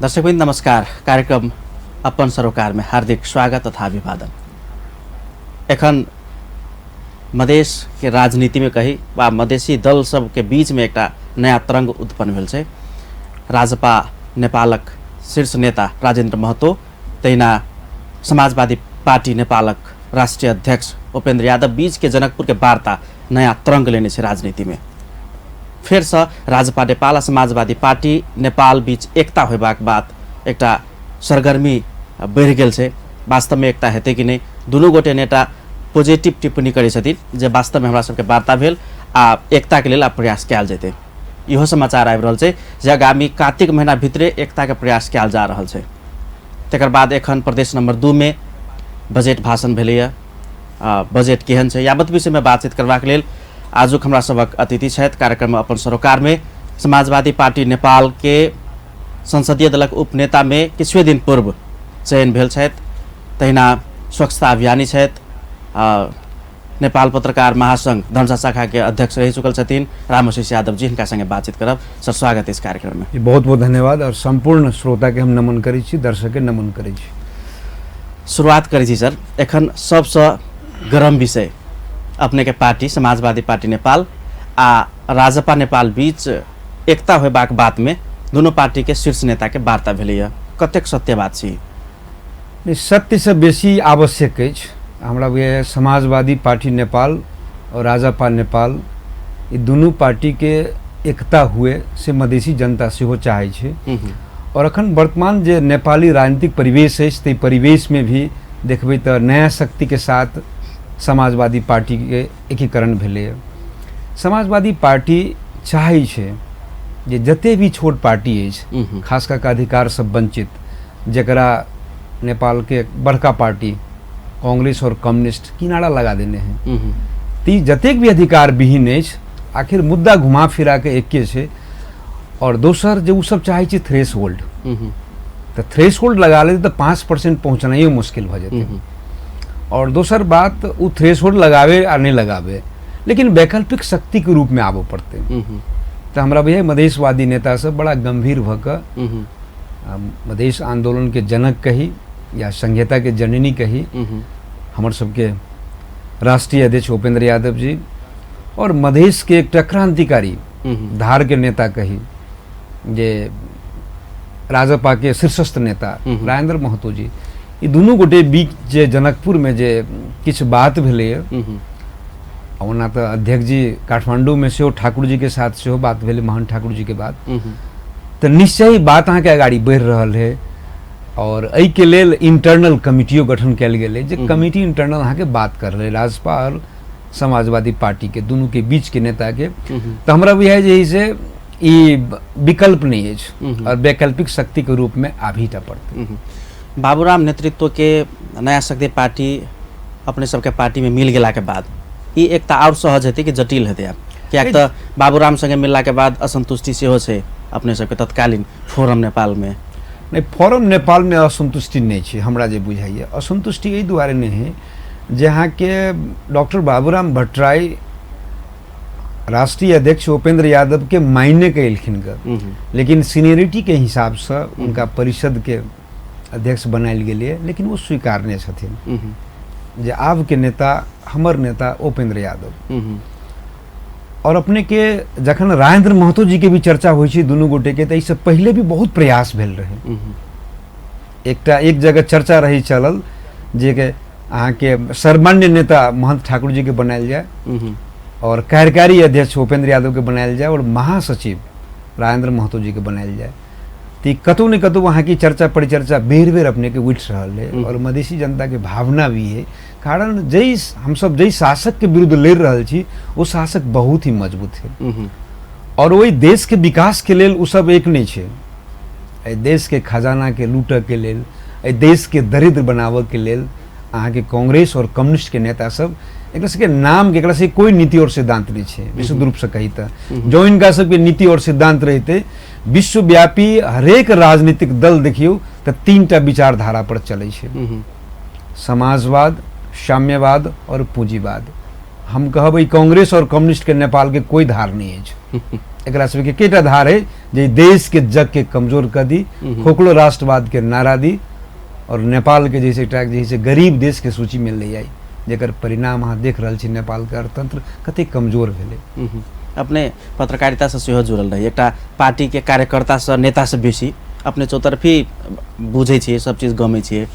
दर्शकवृन्द नमस्कार। कार्यक्रम अपन सरोकार में हार्दिक स्वागत तथा अभिवादन। एखन मधेश के राजनीति में कही वा मधेसी दल सब के बीच में एकटा नया तरंग उत्पन्न भेल छै। राजपा नेपालक शीर्ष नेता राजेंद्र महतो, तहिना समाजवादी पार्टी नेपालक राष्ट्रीय अध्यक्ष उपेंद्र यादव बीच के जनकपुर के वार्ता नया तरंग लेने छै राजनीति में। फेरसँ राजपा नेपाल आ समाजवादी पार्टी नेपाल बीच एकता होयबाक बात एकटा सरगर्मी बढ़ि गेल छै। वास्तवमे एकता हेतै कि नहि, दुनू गोटे नेता पॉजिटिव टिप्पणी करै छथिन जे वास्तवमे हमरा सबके वार्ता भेल आ एकताके लेल आब प्रयास कयल जेतै। इहो समाचार आबि रहल छै जे आगामी कार्तिक महीना भितरे एकताके प्रयास कयल जा रहल छै। तकर बाद एखन प्रदेश नंबर 2 में बजट भाषण भेलैए। बजट केहन छै यावत विषयमे बातचीत करबाक लेल आजुक हमरा सभक अतिथि छथि कार्यक्रम अपन सरोकारमे समाजवादी पार्टी नेपाल के संसदीय दलक उपनेता में किछुए दिन पूर्व चयन भेल छथि, तहिना स्वच्छता अभियानी छथि, नेपाल पत्रकार महासंघ धनुषा शाखा के अध्यक्ष रहि चुकल छथिन रामआशिष यादव जी। हिनका संगे बातचीत करब। सर, स्वागत इस कार्यक्रम में। बहुत बहुत धन्यवाद और संपूर्ण श्रोता के हम नमन करै छी, दर्शक के नमन करै छी। शुरुआत करै छी सर, एखन सबसँ गरम विषय अपने के पार्टी समाजवादी पार्टी नेपाल आ राजपा नेपाल बीच एकता होयबाक बात में दुनू पार्टी के शीर्ष नेता के वार्ता भेलैए, कतेक सत्य बात छी? नहि, सत्यसँ बेसी आवश्यक अछि। हमरा बुझाइए समाजवादी पार्टी नेपाल और राजपा नेपाल ई दुनू पार्टीके एकता हुए से मधेसी जनता सेहो चाहै छै। और अखन वर्तमान जे नेपाली राजनीतिक परिवेश अछि ताहि परिवेशमे भी देखबै तऽ नया शक्तिके साथ समाजवादी पार्टीके एकीकरण भेलैए। समाजवादी पार्टी चाहै छै जे जते भी छोट पार्टी अछि, खास कऽ कऽ अधिकार सब वंचित, जकरा नेपालके बड़का पार्टी कांग्रेस और कम्युनिस्ट किनारा लगा देने हैं, तऽ ई जतेक भी अधिकार विहीन अछि, आखिर मुद्दा घुमा फिरा के एके छै। और दोसर जे ओ सब चाहै छै थ्रेश होल्ड, तऽ थ्रेश होल्ड लगा लेतै तऽ 5% पहुँचनाइयो मुश्किल भऽ जेतै। और दोसर बात, ओ थ्रेश होल्ड लगावे आ नहि लगावे, लेकिन वैकल्पिक शक्तिके रूपमे आबऽ पड़तै। तऽ हमरा बुझाइए मधेशवादी नेता सब बड़ा गंभीर भऽ कऽ मधेश आंदोलनके जनक कही या संहिताके जननी कही, हमर सबके राष्ट्रीय अध्यक्ष उपेंद्र यादव जी और मधेशके एकटा क्रांतिकारी धारके नेता कही जे राजपा के शीर्षस्थ नेता राजेंद्र महतो जी, ई दुनू गोटे बीच जे जनकपुरमे जे किछु बात भेलैए, ओना तऽ अध्यक्ष जी काठमांडूमे सेहो ठाकुर जी के साथ सेहो बात भेलै, मोहन ठाकुर जी के बात, तऽ निश्चय ही बात अहाँके अगाड़ी बढ़ि रहल है। और एहिके लेल इंटरनल कमिटियो गठन कयल गेलै, जे कमिटी इंटरनल अहाँके बात कर रहलै राजपा और समाजवादी पार्टी के दुनू के बीच के नेता के। तऽ हमरा बुझाइ जे से ई विकल्प नहि अछि और वैकल्पिक शक्ति के रूप में आबही टा पड़तै। बाबूराम नेतृत्व के नया शक्ति पार्टी अपने सबके पार्टी में मिल गेला के बाद ई एकता और सहज हेतै कि जटिल हेतै आब? कियाक तऽ बाबूराम संगे मिलला के बाद असंतुष्टि सेहो छै अपने सबके तत्कालीन फोरम नेपाल में। नहि, फोरम नेपाल में असंतुष्टि नहि छै, हमरा जे बुझाइए। असंतुष्टि एहि दुआरे नहि है जे अहाँके डॉक्टर बाबूराम भट्टराई राष्ट्रीय अध्यक्ष उपेंद्र यादव के मायने के एलखिन ग, लेकिन सीनियरिटी के हिसाबसँ उनका परिषद के अध्यक्ष बनायल गेलै, लेकिन ओ स्वीकारने छथिन जे आब के नेता हमर नेता उपेंद्र यादव। और अपने के जखन राजेंद्र महतो जी के भी चर्चा होइ छै दुनू गोटे के, तऽ एहिसँ पहिले भी बहुत प्रयास भेल रहै। एकटा एक जगह चर्चा रही चलल जे के अहाँके सर्वमान्य नेता महंत ठाकुर जी के बनायल जाय और कार्यकारी अध्यक्ष उपेंद्र यादव के बनायल जाय और महासचिव राजेंद्र महतो जी के बनायल जाय। तऽ कतहु ने कतहु अहाँके चर्चा परिचर्चा बेर बेर अपने के उठि रहल है और मधेसी जनता के भावना भी है, कारण जै हमसब जै शासक के विरुद्ध लड़ि रहल छी ओ शासक बहुत ही मजबूत है और ओहि देश के विकास के लेल ओ सब एक नहि छै। एहि देश के खजाना के लूटऽ के लेल, एहि देश के दरिद्र बनाबऽ के लेल अहाँके कांग्रेस और कम्युनिस्ट के नेता सब, एकरा सबके नाम के एकरा सबके कोई नीति और सिद्धांत नहीं छै। विशुद्ध रूप से कही तऽ जँ इनका सबके नीति और सिद्धांत रहिते, विश्वव्यापी हरेक राजनीतिक दल देखियौ तऽ 3टा विचारधारा पर चलै छै, समाजवाद, साम्यवाद और पूंजीवाद। हम कहब ई कांग्रेस और कम्युनिस्ट के नेपाल के कोई धार नहीं अछि। एकरा सबके एकेटा धार है जे देश के जग के कमजोर कर दी, खोखलो राष्ट्रवाद के नारा दी और नेपाल के जैसे एकटा जे से गरीब देश के सूची में ले आई, जेकर परिणाम अहाँ देख रहल छी नेपाल के अर्थतंत्र कतेक कमजोर भेलै। अपने पत्रकारिता से सेहो जुड़ल रही, एकटा पार्टी के कार्यकर्ता से नेता से बेसी अपने चौतरफी बुझै छियै, सब चीज गमै छियै।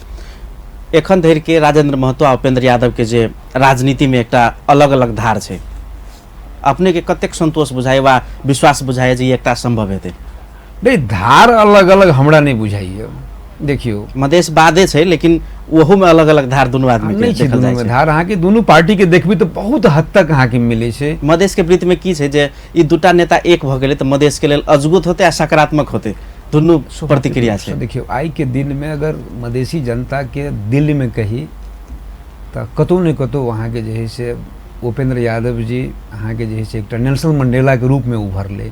एखन धरि के राजेंद्र महतो आ उपेंद्र यादव के जे राजनीति में एकटा अलग अलग धार छै, अपने के कतेक संतोष बुझाइ वा विश्वास बुझाइ जे ई एकटा संभव हेतै? नहीं, धार अलग अलग हमरा नहीं बुझाइए। देखियौ मधेश बादे छै, लेकिन ओहू में अलग अलग धार दुनू आदमी के नहीं छै, देखल जाइ दुनू में छै। धार अहाँके दुनू पार्टी के देखबी तऽ बहुत हद तक अहाँके मिलै छै। मधेश के वृत्त में की छै जे ई दूटा नेता एक भऽ गेलै तऽ मधेश के लेल अजगुत होतै आ सकारात्मक होतै, दुनू प्रतिक्रिया छै। देखियौ आइ के दिन में अगर मधेशी जनता के दिल में कही तऽ कतहु ने कतहु अहाँके जे है से उपेंद्र यादव जी अहाँके जे है से एकटा नेल्सन मंडेला के रूप में उभरलै,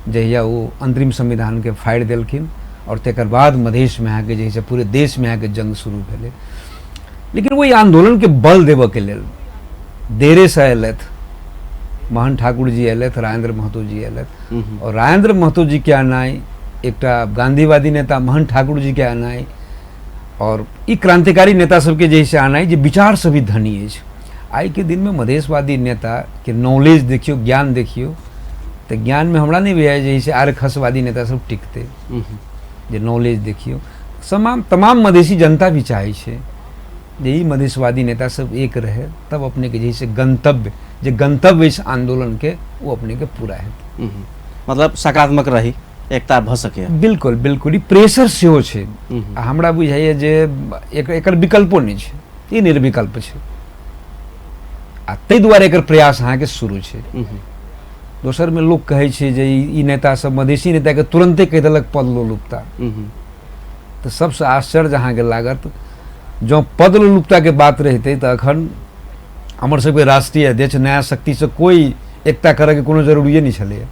जहिया ओ अंतरिम संविधान के फाड़ि देलखिन और तकर बाद मधेश में अहाँके जे है से पूरे देश में अहाँके जंग शुरू भेलै। लेकिन ओहि आंदोलन के बल देबऽ के लेल देरे से अयलथि मोहन ठाकुर जी अयलथि, राजेंद्र महतो जी अयलथि और राजेंद्र महतो जी के आनाइ, एकटा गांधीवादी नेता मोहन ठाकुर जी के आनाइ और ई क्रांतिकारी नेता सबके जे से आनाइ जे विचार से भी धनी अछि। आइ के दिन में मधेशवादी नेता के नॉलेज देखियौ, ज्ञान देखियौ, तऽ ज्ञान में हमरा नहीं बुझाइ जे से आर खसवादी नेता सब टिकतै। जे नॉलेज देखियौ, तमाम मधेशी जनता भी चाहै छै जे ई मधेशवादी नेता सब एक रहे, तब अपने के जे से गंतव्य, जे गंतव्य अछि आंदोलन के, वो अपने के पूरा हेतै। मतलब सकारात्मक रही एकता भऽ सकैए। बिल्कुल बिल्कुल, ई प्रेशर सेहो छै। आ हमरा बुझाइए जे एकर विकल्पो नहि छै, ई निर्विकल्प छै आ ताहि दुआरे एकर प्रयास अहाँके शुरू छै। दोसरमे लोक कहै छै जे ई नेता सब मधेशी नेताके तुरन्ते कहि देलक पद लोलुपता, तऽ सबसँ आश्चर्य अहाँके लागत जँ पद लोलुपताके बात रहितै तऽ अखन हमर सबके राष्ट्रीय अध्यक्ष नया शक्तिसँ कोइ एकता करऽके कोनो जरूरिए नहि छलैए।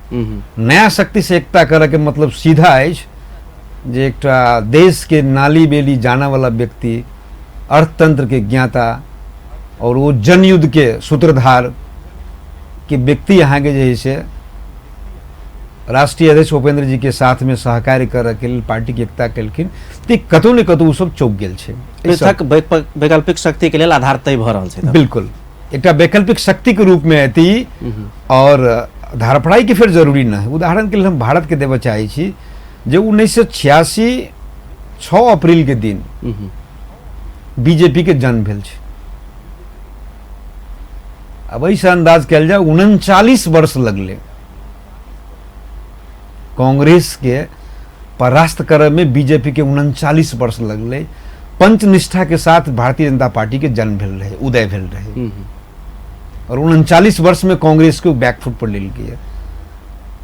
नया शक्तिसँ एकता करऽके मतलब सीधा अछि जे एकटा देशके नाली बेली जानऽवला व्यक्ति, अर्थतंत्रके ज्ञाता और ओ जनयुद्धके सूत्रधार के व्यक्ति अहाँके जे है से राष्ट्रीय अध्यक्ष उपेंद्र जी के साथ में सहकार्य करऽ के लेल पार्टी के एकता केलखिन, तऽ कतहु ने कतहु ओ सब चौक गेल छै। पृथक वैकल्पिक शक्ति के लेल आधार तय भऽ रहल छै। बिल्कुल, एकटा वैकल्पिक शक्ति के रूप में एती और धड़फड़ाई के फेर जरूरी न है। उदाहरण के लेल हम भारत के देबऽ चाहै छी जे 1986 6 अप्रैल के दिन बीजेपी के जन्म भेल छै। अब एहिसँ अंदाज कयल जाय 39 वर्ष लगलै कांग्रेस के परास्त करय में, बीजेपी के 39 वर्ष लगलै। पंचनिष्ठा के साथ भारतीय जनता पार्टी के जन्म भेल रहे, उदय भेल रहे और 39 वर्ष में कांग्रेस के बैकफुट पर लेलकै।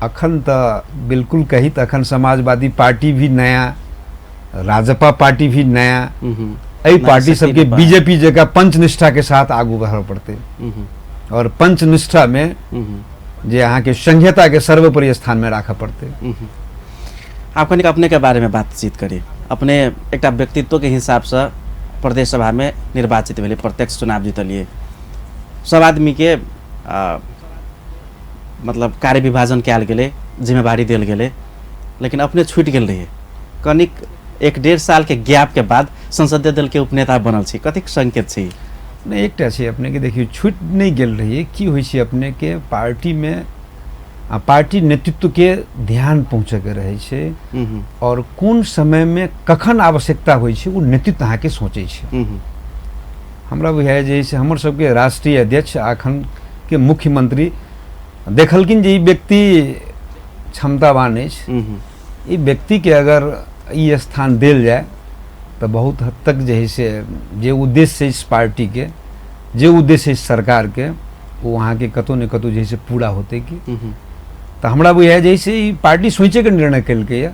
अखन तऽ बिल्कुल कही तऽ अखन समाजवादी पार्टी भी नया, राजपा पार्टी भी नया, एहि पार्टी सबके बीजेपी जकाँ पंचनिष्ठा के साथ आगू बढ़ऽ पड़तै और पंचनिष्ठा में जे अहाँके संहिता के सर्वोपरि स्थान में राखऽ पड़तै। आप कनिक अपने के बारे में बातचीत करी। अपने एकटा व्यक्तित्व के हिसाब से प्रदेश सभा में निर्वाचित भेलै, प्रत्यक्ष चुनाव जीतलिए, सब आदमी के मतलब कार्य विभाजन कयल गेलै, जिम्मेवारी देल गेलै, लेकिन अपने छूटि गेल रहिए। कनिक 1-1.5 साल के गैप के बाद संसदीय दल के उपनेता बनल छी, कतेक संकेत छै? नहि, एकटा छै अपनेके, देखियौ छूटि नहि गेल रहिए। की होइ छै अपनेके पार्टीमे आ पार्टी नेतृत्वके ध्यान पहुँचैके रहै छै और कोन समयमे कखन आवश्यकता होइ छै ओ नेतृत्व अहाँके सोचै छै। हमरा बुझाइए जे से हमर सबके राष्ट्रीय अध्यक्ष अखन के मुख्यमंत्री देखलखिन जे ई व्यक्ति क्षमतावान अछि, ई व्यक्तिके अगर ई स्थान देल जाय तऽ बहुत हद तक जे है से जे उद्देश्य अछि पार्टीके, जे उद्देश्य अछि सरकारके, ओ अहाँके कतहु ने कतहु जे है से पूरा होतै कि। तऽ हमरा बुझाइए जे है से ई पार्टी सोचिके निर्णय केलकैए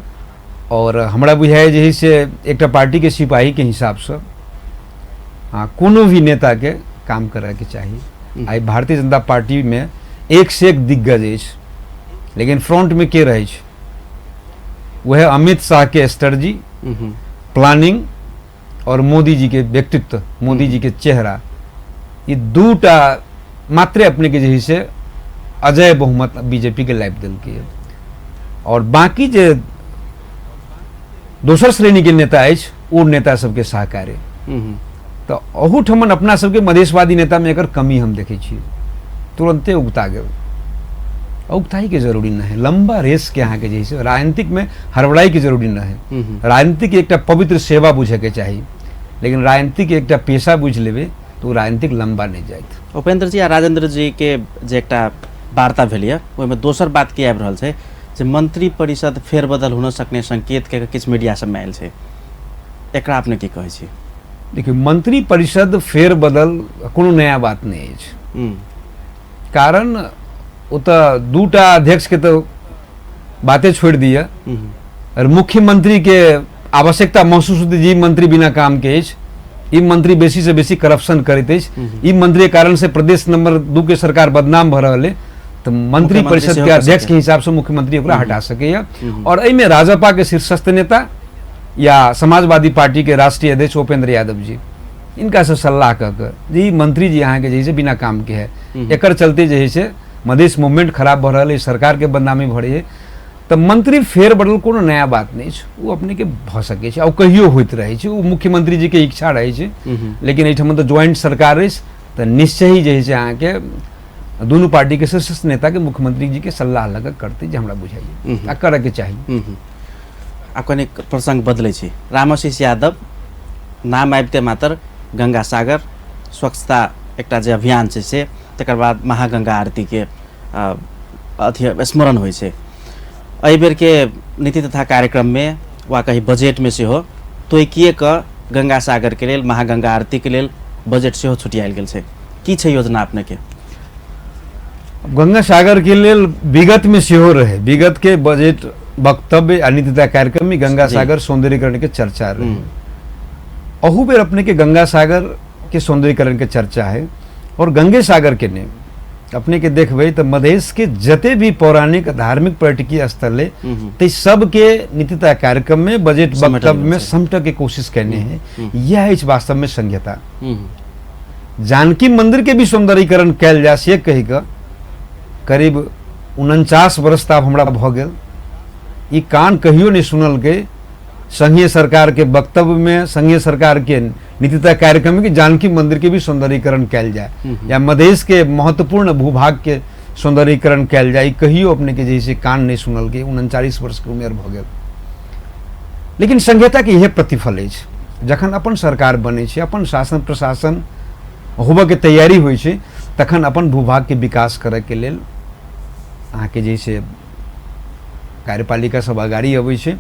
और हमरा बुझाइए जे है से एकटा पार्टीके सिपाहीके हिसाबसँ कोनो भी नेताके काम करैके चाही। आइ भारतीय जनता पार्टीमे एक से एक दिग्गज अछि, लेकिन फ्रंटमे के रहै छै? वह अमित शाह के स्ट्रेटजी, प्लानिंग और मोदी जी के व्यक्तित्व, मोदी जी के चेहरा, ये दूटा मात्रे अपने के जे है से अजय बहुमत बीजेपी के लाबि देलकै। आओर बाकी जे दोसर श्रेणी के नेता अछि ओ नेता सबके सहकार्य। तऽ अहूठमन अपना सबके मधेशवादी नेतामे एकर कमी हम देखै छी, तुरन्ते उगता गेल। उगताई के जरूरी नहि है, लंबा रेस के अहाँके जे है राजनीतिक में हड़बड़ाई के जरूरी नहि है। राजनीतिक एकटा पवित्र सेवा बुझे चाही, लेकिन राजनीतिक एकटा पेशा बुझि लेबै तऽ ओ राजनीतिक लंबा नहि जाइत। उपेंद्र जी आ राजेंद्र जी के जे एकटा वार्ता भेल यऽ ओहिमे दोसर बात की आबि रहल छै जे मंत्री परिषद फेरबदल हुन सकने संकेत के किछु मीडिया सबमे आयल छै, एकरा अपने की कहै छी? देखियौ, मंत्री परिषद फेरबदल कोनो नया बात नहि अछि, कारण ओतऽ दूटा अध्यक्ष के तऽ बाते छोड़ि दिअ, और मुख्यमंत्री के आवश्यकता महसूस होतै जे ई मंत्री बिना काम के अछि, ई मंत्री बेसी से बेसी करप्शन करैत अछि, ई मंत्री के कारण से प्रदेश नंबर 2 के सरकार बदनाम भऽ रहल है, तऽ मंत्री परिषद के अध्यक्ष के हिसाब से मुख्यमंत्री ओकरा हटा सकैया। और एहिमे राजपा के शीर्षस्थ नेता या समाजवादी पार्टी के राष्ट्रीय अध्यक्ष उपेंद्र यादव जी इनका से सलाह कऽ के जे ई मंत्री जी अहाँके जे है बिना काम के है, एकर चलते जे है से मधेश मूवमेंट खराब भऽ रहल है, सरकार के बदनामी भऽ रही है, तऽ मंत्री फेर बदल कोनो नया बात नहि छै, ओ अपने के भऽ सकै छै आ कहियो होइत रहै छै, ओ मुख्यमंत्री जी के इच्छा रहै छै। लेकिन एहिठाम तऽ ज्वाइंट सरकार अछि तऽ निश्चय ही जे है से अहाँके दुनू पार्टी के शीर्ष नेता के मुख्यमंत्री जी के सलाह लऽ कऽ करतै, जे हमरा बुझाइए आ करऽ के चाही। आब कनि प्रसंग बदलै छी। रामाशीष यादव नाम आबिते मात्र गंगा सागर स्वच्छता एकटा जे अभियान छै से, तकर बाद महागंगा आरती के अथी स्मरण होइ छै। एहि बेरके नीति तथा कार्यक्रममे वा कही बजटमे सेहो तोकिए कऽ गंगा सागरके लेल महागंगा आरतीके लेल बजट सेहो छुटियायल गेल छै, की छै योजना अपनेके? गंगा सागर के लेल विगत में सेहो रहे, विगत के बजट वक्तव्य आ नीति तथा कार्यक्रम में गंगा सागर सौंदर्यीकरण के चर्चा रहे। अहू बेर अपने के गंगा सागर के सौंदर्यीकरण के चर्चा है और गंगे सागर के ने अपने के देखबै तऽ मधेश के जते भी पौराणिक धार्मिक पर्यटकीय स्थल है ते सबके नीति तथा कार्यक्रम में बजट वक्तव्य में समेटऽ के कोशिश केने है। यह अछि वास्तव में संहिता। जानकी मंदिर के भी सौंदर्यीकरण कयल जाय से कहि कऽ करीब 49 वर्ष तक हमरा भऽ गेल, ई कान कहियो नहि सुनलकै संघीय सरकार के वक्तव्य में, संघीय सरकार के नीति तथा कार्यक्रम में कि जानकी मंदिर के भी सौंदर्यीकरण कयल जाय या मधेश के महत्वपूर्ण भूभाग के सौंदर्यीकरण कयल जाय, कहियो अपने के जैसे कान नहीं सुनलकै। 39 वर्ष के उमेर भऽ गेल। लेकिन संघीयता के इहे प्रतिफल अछि, जखन अपन सरकार बनै छै, अपन शासन प्रशासन होबऽके तैयारी होइ छै, तखन अपन भूभागके विकास करऽके लेल अहाँके जे छै कार्यपालिका सब अगाड़ी अबै छै।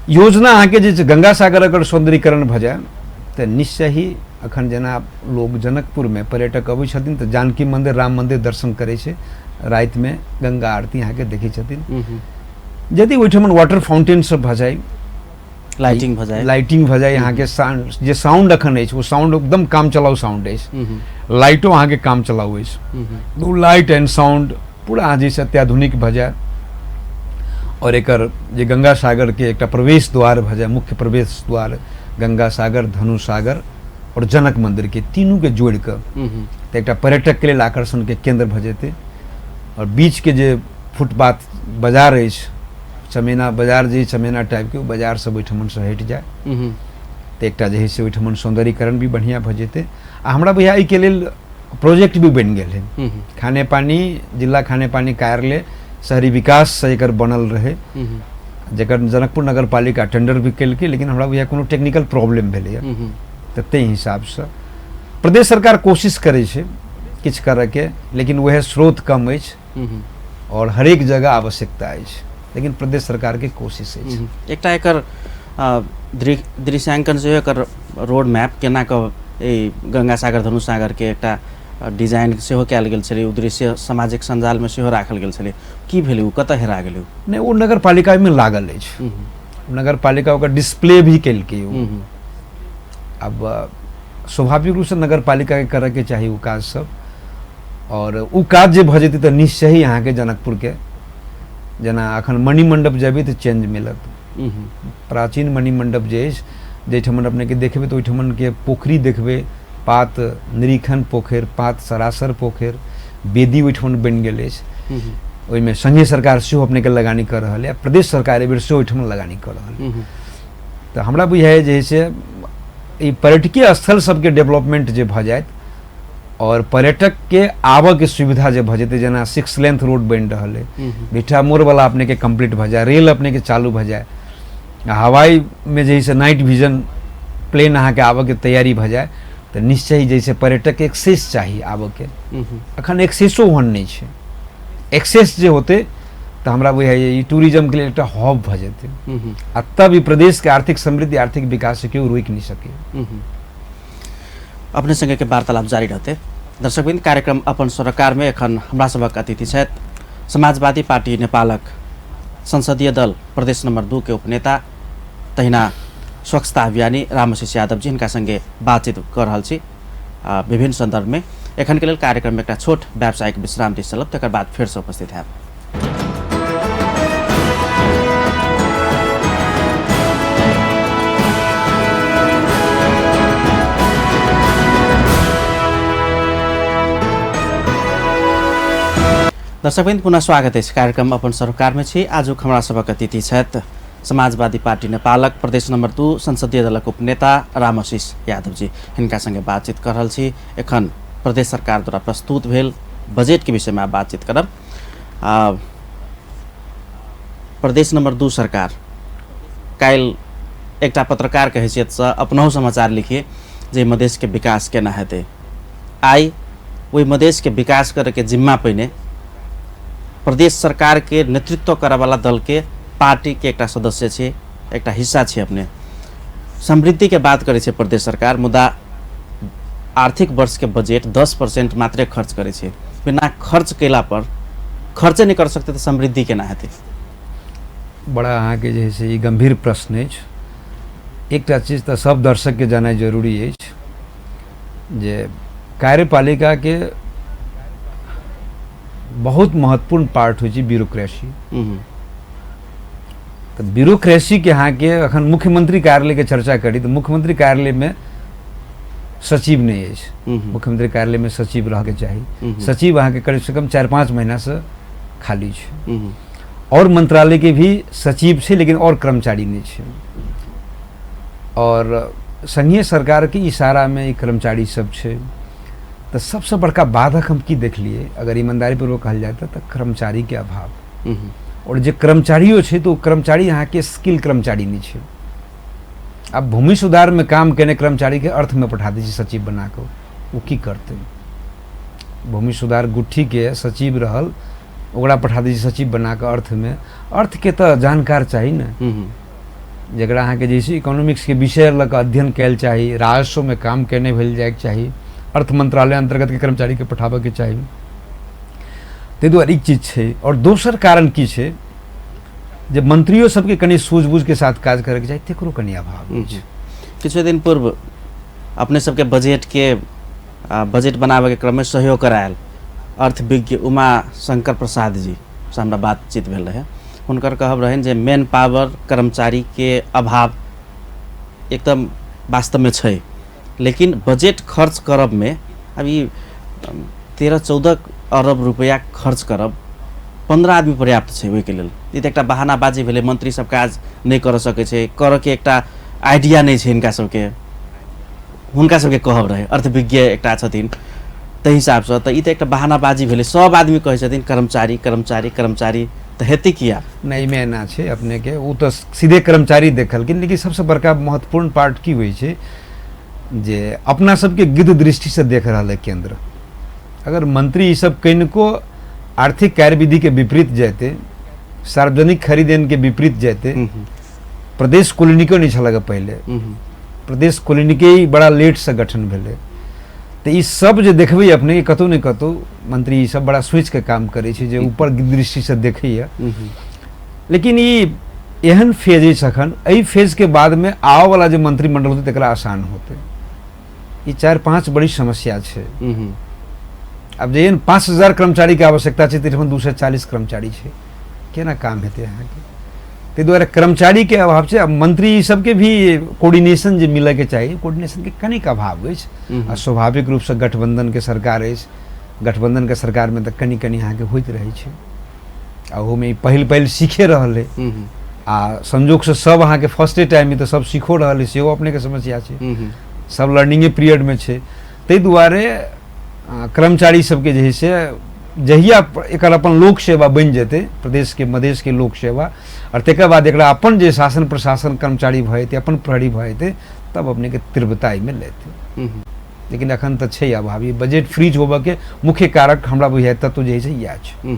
योजना अहाँके जे छै गंगा सागर अगर सौंदर्यीकरण भऽ जाय तऽ निश्चय ही अखन जेना लोग जनकपुरमे पर्यटक अबै छथिन तऽ जानकी मंदिर राम मंदिर दर्शन करै छै, रातिमे गंगा आरती अहाँके देखै छथिन। यदि ओहिठाम वाटर फाउंटेन सब भऽ जाय, लाइटिंग भऽ जाय, लाइटिंग भऽ जाय, अहाँके जे साउंड अखन अछि ओ साउंड एकदम काम चलाउ साउंड अछि, लाइटो अहाँके काम चलाउ अछि, ओ लाइट एंड साउंड पूरा अहाँ जे अत्याधुनिक भऽ जाय और एकर जे गंगा सागर के एकटा प्रवेश द्वार भऽ जाय, मुख्य प्रवेश द्वार गंगा सागर, धनु सागर और जनक मंदिर के तीनू के जोड़ि कऽ तऽ एकटा पर्यटक के लेल आकर्षण के केंद्र भऽ जेतै। और बीच के जे फुटपाथ बाजार अछि, चमेना बाजार जे चमेना टाइप के ओ बाजार सब ओहिठमनसँ हटि जाय तऽ एकटा जे है से ओहिठमन सौंदर्यीकरण भी बढ़िआँ भऽ जेतै। आ हमरा बुझाइए एहिके लेल प्रोजेक्ट भी बनि गेल है, खाने पानी जिला खाने पानी कार्यालय शहरी विकास से एकर बनल रहे, जकर जनकपुर नगर पालिका टेंडर भी केलकै, लेकिन हमरा बुझाइए कोनो टेक्निकल प्रॉब्लम भेलैए, तऽ ताहि हिसाबसँ प्रदेश सरकार कोशिश करै छै किछु करऽके, लेकिन वएह स्रोत कम अछि और हरेक जगह आवश्यकता अछि, लेकिन प्रदेश सरकार के कोशिश अछि। एकटा एकर दृश्यांकन सेहो एकर रोड मैप केना कऽ ई गंगा सागर धनुष सागर के एकटा डिजाइन सेहो कयल गेल छलै, ओ दृश्य सामाजिक सञ्जालमे सेहो राखल गेल छलै, की भेलै ओ, कतऽ हेरा गेलै? नहि, ओ नगरपालिकामे लागल अछि, नगरपालिका ओकर डिस्प्ले भी केलकै ओ। आब स्वाभाविक रूपसँ नगरपालिकाके करऽके चाही ओ काज सब, और ओ काज जे भऽ जेतै तऽ निश्चय ही अहाँके जनकपुरके जेना अखन मणिमण्डप जेबै तऽ चेंज मिलत। प्राचीन मणिमण्डप जे अछि जाहिठमन अपनेके देखबै तऽ ओहिठमनके पोखरि देखबै, पात निरीखन पोखरि, पात सरासर पोखरि, वेदी ओहिठाम बनि गेल अछि। ओहिमे संघीय सरकार सेहो अपनेके लगानी कऽ रहल यऽ, प्रदेश सरकार एहिबेर सेहो ओहिठाम लगानी कऽ रहल यऽ। तऽ हमरा बुझाइए जे से ई पर्यटकीय स्थल सबके डेवलपमेंट जे भऽ जायत आओर पर्यटकके आबऽके सुविधा जे भऽ जेतै, जेना 6 लेंथ रोड बनि रहल अइ, भिठा मोड़वला अपनेके कम्प्लीट भऽ जाय, रेल अपनेके चालू भऽ जाय, हवाईमे जे है से नाइट विजन प्लेन अहाँके आबऽके तैयारी भऽ जाय, तऽ निश्चय जे से पर्यटकके एक्सेस चाही आबऽके। अखन एक्सेसो ओहन नहि छै। एक्सेस जे होतै तऽ हमरा बुझाइए ई टूरिज्मके लेल एकटा हब भऽ जेतै आ तब ई प्रदेशके आर्थिक समृद्धि, आर्थिक विकास से केओ रोकि नहि सकै। अपने संगे के वार्तालाप जारी रहते। दर्शकवृन्द, कार्यक्रम अपन सरोकार में एखन हमरा सभक अतिथि छथि समाजवादी पार्टी नेपालक संसदीय दल प्रदेश नंबर 2 के उपनेता तहिना स्वच्छता अभियानी रामआशिष यादव जी, हिनका संगे बातचीत कर रहल छी विभिन्न संदर्भ में। एखन के लेल कार्यक्रम में एकटा छोट व्यावसायिक विश्राम दिस चलब, तकर बाद फेर से उपस्थित हैब। दर्शकवृन्द, पुनः स्वागत अछि कार्यक्रम अपन सरोकार में छी। आजुक हमरा सभक अतिथि छथि समाजवादी पार्टी नेपालक प्रदेश नंबर 2 संसदीय दलक उपनेता रामआशिष यादव जी। हिनका संगे बातचीत कर रहल छी। एखन प्रदेश सरकार द्वारा प्रस्तुत भेल बजट के विषय में बातचीत करब। प्रदेश नंबर 2 सरकार काल्हि एकटा पत्रकार के हैसियत से अपनहु समाचार लिखिए जे मधेश के विकास केना हेतै। आइ ओहि मधेश के विकास करे के जिम्मा पहिने प्रदेश सरकार के नेतृत्व करे वाला दल के पार्टी के एकटा सदस्य छे, एकटा हिस्सा छे। अपने समृद्धि के बात करे छे प्रदेश सरकार, मुदा आर्थिक वर्ष के बजट 10% मात्रे खर्च करे छे। बिना खर्च केला पर खर्चे नहीं कर सकते तो समृद्धि केना हेतै? बड़ा अहाँके जे है से ई गंभीर प्रश्न अछि। एकटा चीज तऽ सब दर्शक के जाननाइ जरूरी अछि जे कार्यपालिका के बहुत महत्वपूर्ण पार्ट होइ छै ब्यूरोक्रेसी। तऽ ब्यूरोक्रेसी के अहाँके अखन मुख्यमंत्री कार्यालय के चर्चा करी तऽ मुख्यमंत्री कार्यालय में सचिव नहीं अछि। मुख्यमंत्री कार्यालय में सचिव रहके चाही। सचिव अहाँके कम से कम 4-5 महीना से खाली छै। और मंत्रालय के भी सचिव छै लेकिन और कर्मचारी नहीं छै। और संघीय सरकार के इशारा में ई कर्मचारी सब छै। तऽ सबसे बड़का बाधक हम की देखलिए, अगर ईमानदारीपूर्वक कहल जाए तऽ कर्मचारी के अभाव। और जे कर्मचारियो छै तऽ ओ कर्मचारी अहाँके स्किल कर्मचारी नहीं छै। आब भूमि सुधार में काम केने कर्मचारी के अर्थ में पठा दै छै सचिव बना कऽ, ओ की करतै? भूमि सुधार गुट्ठी के सचिव रहल, ओकरा पठा दै छै सचिव बना कऽ अर्थ में। अर्थ के तऽ जानकार चाही ने, जकरा अहाँके जैसे इकोनॉमिक्स के विषय लऽ कऽ अध्ययन कयल चाही, राजस्व में काम केने भेल जायके चाही, अर्थ मंत्रालय अंतर्गत के कर्मचारी के पठाबऽ के चाही। ताहि दुआरे ई चीज छै। और दोसर कारण की छै जे मंत्रियो सबके कनि सूझबूझ के साथ काज करैके चाही, तकरो कनि अभाव अछि। किछु दिन पूर्व अपने सबके बजट के बजट बनाबे के क्रम में सहयोग करायल अर्थविज्ञ उमा शंकर प्रसाद जी से हमरा बातचीत भेल रहे। हुनकर कहब रहनि जे मैन पावर कर्मचारी के अभाव एकदम वास्तव में छै, लेकिन बजट खर्च करब में अभी 13-14 अरब रुपया खर्च करब 15 आदमी पर्याप्त छै ओहिके लेल। ई तऽ एकटा बहानाबाजी भेलै, मंत्री सब काज नहि कर सकै छै, करऽके एकटा आइडिया नहि छै हिनका सबके, हुनका सबके कहब रहै, अर्थविज्ञ एकटा छथिन ताहि हिसाबसँ। तऽ ई तऽ एकटा बहानाबाजी भेलै। सब आदमी कहै छथिन कर्मचारी कर्मचारी कर्मचारी, तऽ हेतै किया? नहि, एहिमे एना छै अपनेके ओ तऽ सीधे कर्मचारी देखलखिन, लेकिन सबसँ बड़का महत्वपूर्ण पार्ट की होइ छै जे अपना सबके गिद्ध दृष्टिसँ देख रहल है केंद्र। अगर मंत्री ई सब कनिको आर्थिक कार्यविधि के विपरीत जैते, सार्वजनिक खरीदेन के विपरीत जैते, प्रदेश कॉलोनीको नहीं छलक पहले, प्रदेश कॉलोनी के ही बड़ा लेट से गठन भेलै, तऽ ई सब जे देखबै अपने कतहु ने कतहु मंत्री ई सब बड़ा सोचि के काम करै छै जे ऊपर दृष्टिसँ देखैए। लेकिन ई एहन फेज अछि अखन, एहि फेज के बाद में आबऽवला जे मंत्रिमंडल होतै तकरा आसान होतै। ई 4-5 बड़ी समस्या छै। आब जे 5000 कर्मचारी के आवश्यकता छै ताहिठाम 240 कर्मचारी छै, केना काम हेतै अहाँके? ताहि दुआरे कर्मचारी के अभाव छै। आब मंत्री ई सबके भी कोऑर्डिनेशन जे मिलऽके चाही, कोऑर्डिनेशन के कनिक अभाव अछि। आ स्वाभाविक रूपसँ गठबंधन के सरकार अछि, गठबंधनके सरकारमे तऽ कनि कनि अहाँके होइत रहै छै। आ ओहोमे ई पहिल पहिल सीखे रहल अइ आ संजोगसँ सब अहाँके फर्स्टे टाइममे तऽ सब सीखो रहल अइ, सेहो अपनेके समस्या छै, सब लर्निंगे पीरियडमे छै। ताहि दुआरे कर्मचारी सबके जे है से जहिया एकर अपन लोक सेवा बनि जेतै, प्रदेशके मधेशके लोक सेवा, आओर तकर बाद एकरा अपन जे शासन प्रशासन कर्मचारी भऽ जेतै, अपन प्रहरी भऽ जेतै, तब अपनेके तीव्रता एहिमे लेतै। लेकिन एखन तऽ छै अभाव। ई बजट फ्रीज होबऽके मुख्य कारक हमरा बुझाइ तत्व जे है से इएह छै।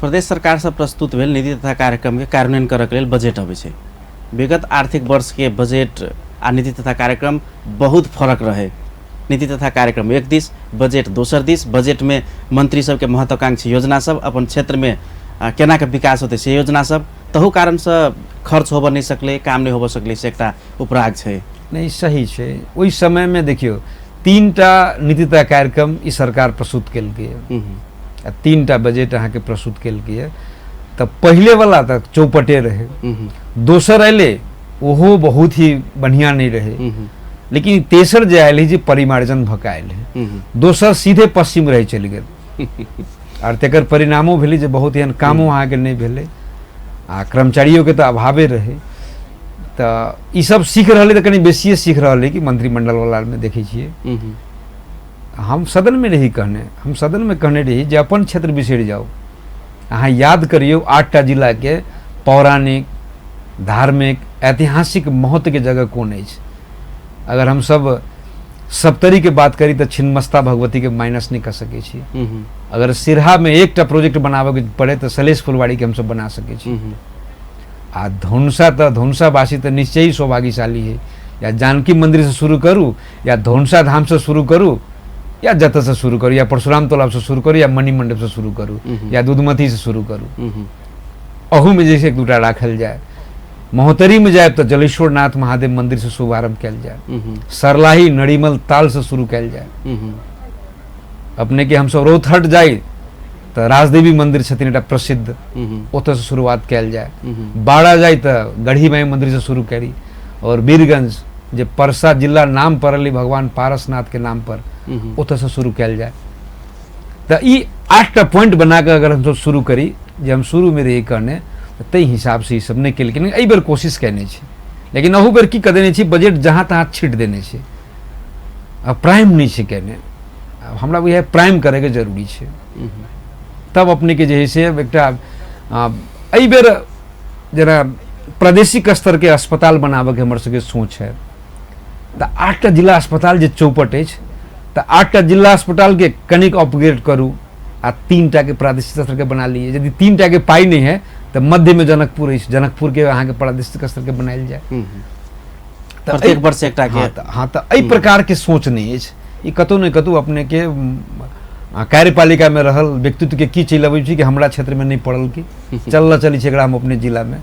प्रदेश सरकारसँ प्रस्तुत भेल नीति तथा कार्यक्रमके कार्यान्वयन करऽके लेल बजट अबै छै। विगत आर्थिक वर्षके बजट आ नीति तथा कार्यक्रम बहुत फरक रहे। नीति तथा कार्यक्रम एक दिस, बजट दोसर दिस। बजटमे मंत्री सबके महत्वाकांक्षी योजना सब, अपन क्षेत्रमे केना के विकास होतै से योजना सब, तहु कारणसँ खर्च होबऽ नहि सकलै, काम नहि होबऽ सकलै, से एकटा उपराग छै। नहि, सही छै। ओहि समयमे देखियौ 3टा नीति तथा कार्यक्रम ई सरकार प्रस्तुत केलकै आ 3टा बजट अहाँके प्रस्तुत केलकै। तऽ पहिलेवला तऽ चौपटे रहै, दोसर अयलै ओहो बहुत ही बढ़िआँ नहि रहै, लेकिन तेसर जे आयल है जे परिमार्जन भऽ कऽ आयल है, दोसर सीधे पश्चिम रहै चलि गेल। आर तकर परिणामो भेलै जे बहुत एहन कामो अहाँके नहि भेलै आ कर्मचारियोके तऽ अभावे रहै। तऽ ईसब सीख रहलै तऽ कनि बेसिए सीख रहल है कि मंत्रिमंडलवलामे देखै छियै। हम सदनमे रही कहने, हम सदनमे कहने रही जे अपन क्षेत्र बिसरि जाउ। अहाँ याद करियौ 8टा जिलाके पौराणिक, धार्मिक, ऐतिहासिक महत्वके जगह कोन अछि। अगर हमसब सप्तरीके बात करी तऽ छिन्नमस्ता भगवतीके माइनस नहि कऽ सकै छी। अगर सिरहामे एकटा प्रोजेक्ट बनाबऽके पड़े तऽ सलेश फुलवाड़ीके हमसब बना सकै छी। आ धनुषा तऽ धनुषावासी तऽ निश्चय ही सौभाग्यशाली है। या जानकी मंदिरसँ शुरू करू, या धनुषा धामसँ शुरू करू, या जतऽसँ शुरू करू, या परशुराम तालाबसँ शुरू करू, या मणि मंडपसँ शुरू करू, या दूधमतीसँ शुरू करू, अहूमे जे छै एक दूटा राखल जाय। महोत्तरीमे जायब तऽ जलेश्वर नाथ महादेव मंदिरसँ शुभारंभ कयल जाय, सरलाही नरीमल तालसँ शुरू कयल जाय। अपने के हमसब रौतहट जाइ तऽ राजदेवी मंदिर छथिन एकटा प्रसिद्ध, ओतऽसँ शुरुआत कयल जाय। बाड़ा जाइ तऽ गढ़ी माई मंदिरसँ शुरू करी। और वीरगंज जे परसा जिला नाम पड़ल भगवान पारसनाथ के नाम पर, ओतऽसँ शुरू कयल जाय। तऽ ई 8टा पॉइंट बना कऽ अगर हमसब शुरू करी, जे हम शुरूमे रही कहने, तऽ ताहि हिसाबसँ ई सब नहि केलखिन। एहि बेर कोशिश कयने छी, लेकिन अहू बेर की कऽ देने छी, बजट जहाँ तहाँ छीट देने छै आ प्राइम नहि छै कयने। हमरा बुझाइ प्राइम करैके जरूरी छै, तब अपनेके जे है से एकटा एहि बेर जेना प्रादेशिक स्तरके अस्पताल बनाबऽके हमर सबके सोच है। तऽ 8टा जिला अस्पताल जे चौपट अछि, तऽ 8टा जिला अस्पतालके कनिक अपग्रेड करू आ 3टाके प्रादेशिक स्तरके बना लियै। यदि 3टाके पाइ नहि है तऽ मध्यमे जनकपुर अछि, जनकपुरके अहाँके प्रादेशिक स्तरके बनायल जाय। प्रत्येक वर्ष एकटा के। हाँ, तऽ एहि प्रकारके सोच नहि अछि। ई कतहु ने कतहु अपनेके कार्यपालिकामे रहल व्यक्तित्वके की चलि अबै छै कि हमरा क्षेत्रमे नहि पड़ल की चलल चलै छै एकरा हम अपने जिलामे,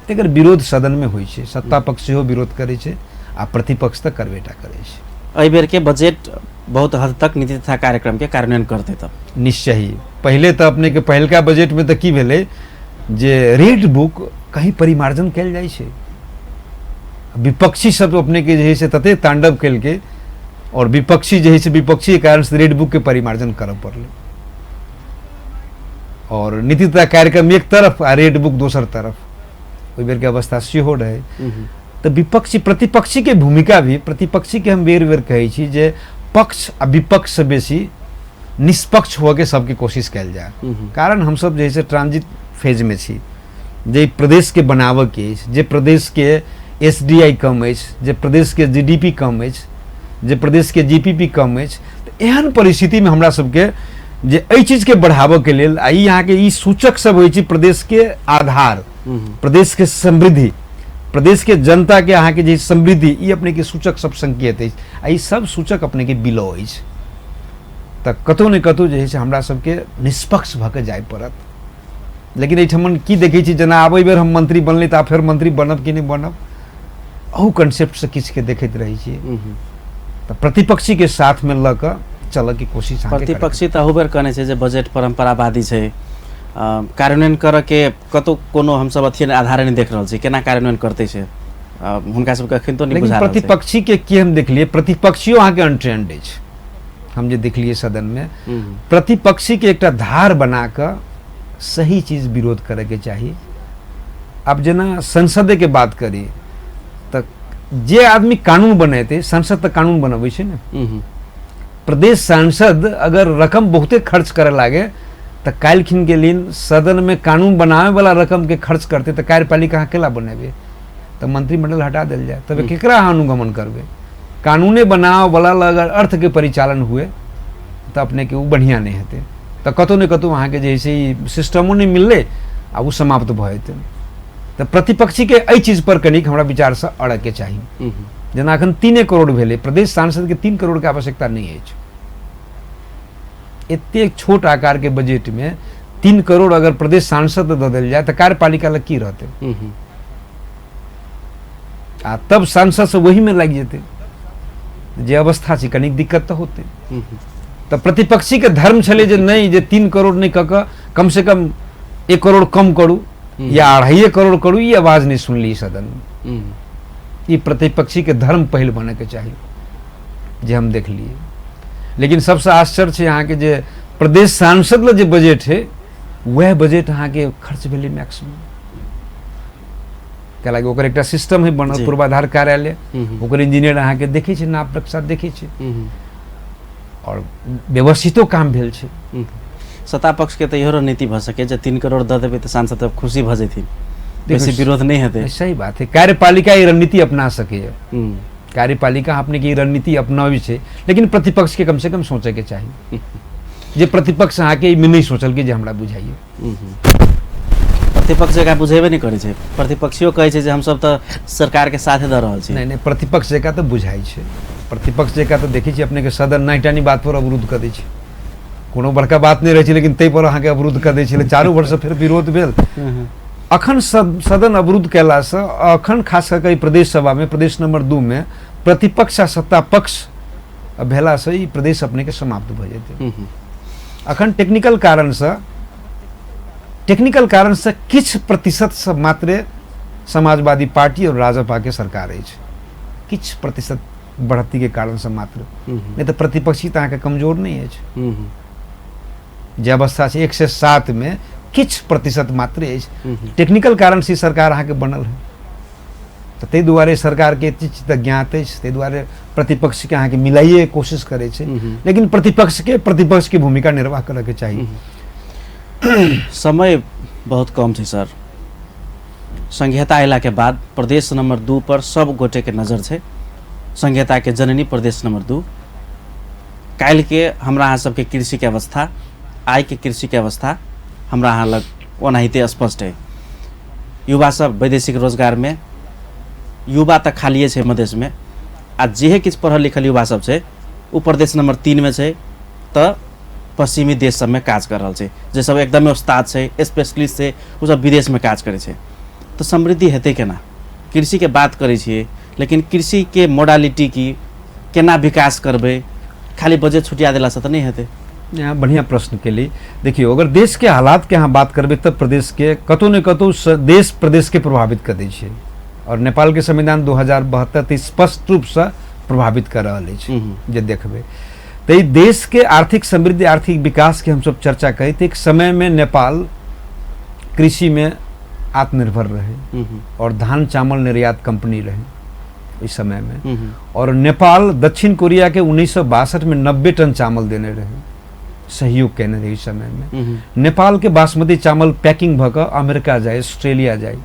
तकर विरोध सदनमे होइ छै। सत्ता पक्ष सेहो विरोध करै छै आ प्रतिपक्ष तऽ करबे टा करै छै। एहि बेरके बजट बहुत हद तक नीति तथा कार्यक्रमके कार्यान्वयन करतै तब निश्चय ही। पहिले तऽ अपनेके पहिलका बजटमे तऽ की भेलै जे रेड बुक कहीं परिमार्जन कयल जाइ छै। विपक्षी सब अपनेके जे है से तते तांडव केलकै और विपक्षी जे है से विपक्षी के कारण से रेड बुक के परिमार्जन करऽ पड़लै। और नीति तथा कार्यक्रम एक तरफ आ रेड बुक दोसर तरफ, ओहि बेरके अवस्था सेहो रहै। तऽ विपक्षी प्रतिपक्षी के भूमिका भी, प्रतिपक्षी के हम बेर बेर कहै छी जे पक्ष आ विपक्ष से बेसी निष्पक्ष होके सबके कोशिश कयल जाय। कारण हमसब जे है से ट्रांजिट फेज में छी, जे प्रदेशके बनाबऽके अछि, जे प्रदेशके एस डी I कम अछि, जे प्रदेशके जी डी पी कम अछि, जे प्रदेशके जी पी पी कम अछि, तऽ एहन परिस्थितिमे हमरा सबके जे एहि चीजके बढ़ाबऽके लेल आ ई अहाँके ई सूचक सब होइ छै प्रदेशके आधार, प्रदेशके समृद्धि, प्रदेशके जनताके अहाँके जे समृद्धि, ई अपनेके सूचक सब संकेत अछि आ ई सब सूचक अपनेके बिलो अछि। तऽ कतहु ने कतहु जे है से हमरा सबके निष्पक्ष भऽ कऽ जाय पड़त। लेकिन एहिठमन की देखै छी, जेना आब एहि बेर हम मंत्री बनली तऽ आब फेर मंत्री बनब कि नहि बनब, अहू कॉन्सेप्टसँ किछुके देखैत रहै छियै। तऽ प्रतिपक्षीके साथमे लऽ कऽ चलऽके कोशिश अहाँके करैके। प्रतिपक्षी तऽ अहू बेर कहने छै जे बजट परम्परावादी छै, कार्यान्वयन करऽके कतहु कोनो हमसब अथी आधारे नहि देख रहल छी, केना कार्यान्वयन करतै से हुनका सबके अखन तो नहि लेकिन बुझा रहल छै। प्रतिपक्षीके की हम देखलियै, प्रतिपक्षियो अहाँके अनट्रेंड अछि। हम जे देखलियै सदनमे, प्रतिपक्षीके एकटा धार बना कऽ सही चीज विरोध करैके चाही। आब जेना संसदेके बात करी तऽ जे आदमी कानून बनेतै, संसद तऽ कानून बनबै छै ने। प्रदेश सांसद अगर रकम बहुते खर्च करे लागे तऽ काल्हिखिन के दिन सदनमे कानून बनाबै वाला रकम के खर्च करते तऽ कार्यपालिका अहाँ केला बनेबै? तऽ मंत्रिमंडल हटा देल जाय तब केकरा अहाँ अनुगमन करबै? कानूने बनाव वाला अगर अर्थ के परिचालन हुए तऽ अपने के ओ बढ़िआँ नहि हेतै। तऽ कतहु ने कतहु अहाँके जे है से ई सिस्टमो नहि मिललै आ ओ समाप्त भऽ जेतै। तऽ प्रतिपक्षीके एहि चीजपर कनिक हमरा विचारसँ अड़ैके चाही। जेना एखन 3 करोड़ भेलै, प्रदेश सांसदके 3 करोड़के आवश्यकता नहि अछि। एतेक छोट आकारके बजटमे 3 करोड़ अगर प्रदेश सांसद दऽ देल जाय तऽ कार्यपालिका लग की रहतै? आ तब सांसद सब ओहीमे लागि जेतै। जे अवस्था छै कनिक दिक्कत तऽ होतै। तऽ प्रतिपक्षीके धर्म छलै जे नहि, जे 3 करोड़ नहि कऽ कऽ कमसँ कम 1 करोड़ कम करू या 2.5 करोड़ करू। ई आवाज नहि सुनली सदनमे। ई प्रतिपक्षीके धर्म पहिल बनैके चाही जे हम देखलियै। लेकिन सबसँ आश्चर्य छै अहाँके जे प्रदेश सांसद लए जे बजट है वएह बजट अहाँके खर्च भेलै मैक्सिमम। कैलाकि ओकर एकटा सिस्टम है बनल, पूर्वाधार कार्यालय, ओकर इंजीनियर अहाँके देखै छै, नाप नक्शा देखै छै आओर व्यवस्थितो काम भेल छै। सत्ता पक्षके तऽ इहो रणनीति भऽ सकै जे 3 करोड़ दऽ देबै तऽ सांसद सब खुशी भऽ जेथिन, बेसी विरोध नहि हेतै। सही बात है, कार्यपालिका ई रणनीति अपना सकैए। कार्यपालिका अपने के ई रणनीति अपनाबै छै, लेकिन प्रतिपक्षके कमसँ कम सोचैके चाही जे प्रतिपक्ष अहाँके एहिमे नहि सोचलकै जे हमरा बुझाइए। प्रतिपक्ष जकाँ बुझेबे नहि करै छै। प्रतिपक्षियो कहै छै जे हमसब तऽ सरकारके साथे दऽ रहल छी। नहि नहि, प्रतिपक्ष जकाँ तऽ बुझाइ छै। प्रतिपक्ष जकाँ तऽ देखै छी अपनेके सदन नाइटानी बात पर अवरुद्ध कऽ दै छै। कोनो बड़का बात नहि रहै छै लेकिन ताहि पर अहाँके अवरुद्ध कऽ दै छलै, चारू भरसँ फेर विरोध भेल। अखन सदन अवरुद्ध कयलासँ अखन खास कऽ कऽ ई प्रदेश सभामे प्रदेश नंबर 2 मे प्रतिपक्ष आ सत्ता पक्ष भेलासँ ई प्रदेश अपनेके समाप्त भऽ जेतै। अखन टेक्निकल कारणसँ किछु प्रतिशतसँ मात्रे समाजवादी पार्टी और राजपाके सरकार अछि, किछु प्रतिशत बढ़तीके कारणसँ मात्र, नहि तऽ प्रतिपक्षी तऽ अहाँके कमजोर नहि अछि। जे अवस्था छै 107 मे किछु प्रतिशत मात्रे अछि, टेक्निकल कारणसँ ई सरकार अहाँके बनल है। तऽ ताहि दुआरे सरकारके एते चीज तऽ ज्ञात अछि, ताहि दुआरे प्रतिपक्षके अहाँके मिलाइए कोशिश करै छै, लेकिन प्रतिपक्षके प्रतिपक्षके भूमिका निर्वाह करऽके चाही। समय बहुत कम छै सर। संघीयता अयलाके बाद प्रदेश नंबर 2 पर सब गोटेके नजर छै। संघीयताके जननी प्रदेश नंबर 2। काल्हिके हमरा अहाँ सबके कृषिके अवस्था, आइके कृषिके अवस्था हमरा अहाँ लग ओनाहिते स्पष्ट है। युवा सब वैदेशिक रोजगारमे, युवा तऽ खालिए छै मधेशमे, आ जेहे किछु पढ़ल लिखल युवा सब छै ओ प्रदेश नंबर 3 मे छै तऽ पश्चिमी देश सबमे काज कर रहल छै। जे सब एकदमे उस्ताद छै, स्पेशलिस्ट छै, ओ सब विदेशमे काज करै छै। तऽ समृद्धि हेतै केना? कृषिके बात करै छियै लेकिन कृषिके मोडालिटी की, केना विकास करबै? खाली बजट छुटिया देलासँ तऽ नहि हेतै। यहाँ बढ़िआँ प्रश्न केली। देखियौ, अगर देशके हालातके अहाँ बात करबै तऽ प्रदेशके कतहु ने कतहु देश प्रदेशके प्रभावित कऽ दै छै और नेपालके संविधान 2072 तऽ स्पष्ट रूपसँ प्रभावित कऽ रहल अछि। जे देखबै तऽ ई देशके आर्थिक समृद्धि, आर्थिक विकासके हमसब चर्चा करी तऽ एक समयमे नेपाल कृषिमे आत्मनिर्भर रहै और धान चावल निर्यात कंपनी रहै ओहि समयमे। और नेपाल दक्षिण कोरिया के 1962 में 90 टन चावल देने रहे, सहयोग केने रहे समय में। नेपाल के बासमती चावल पैकिंग भऽ कऽ अमेरिका जाय, ऑस्ट्रेलिया जाय,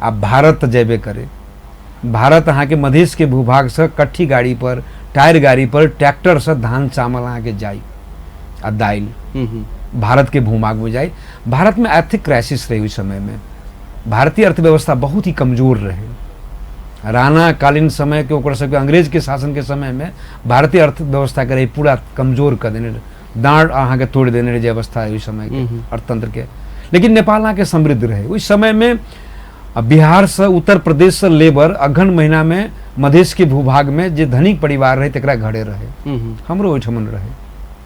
आ भारत जेबे करे। भारत अहाँके मधेश के भूभागसँ कट्ठी गाड़ी पर, टायर गाड़ी पर, ट्रैक्टरसँ धान चावल अहाँके जाय आ दालि भारत के भूभाग में जाय। भारत में आर्थिक क्राइसिस रहे ओहि समय में, भारतीय अर्थव्यवस्था बहुत ही कमजोर रहे। राणा कालीन समय के ओकर सबके अंग्रेज के शासन के समय में भारतीय अर्थव्यवस्था के रहे पूरा कमजोर कर देने रहे, दाँड़ अहाँके तोड़ि देने रहे जे अवस्था है ओहि समय के अर्थतंत्र के। लेकिन नेपाल अहाँके समृद्ध रहे ओहि समय में। बिहारसँ उत्तर प्रदेशसँ लेबर अगहन महीना में मधेश के भूभाग में जे धनिक परिवार रहे तकरा घरे रहे, हमरो ओहिठमन रहे,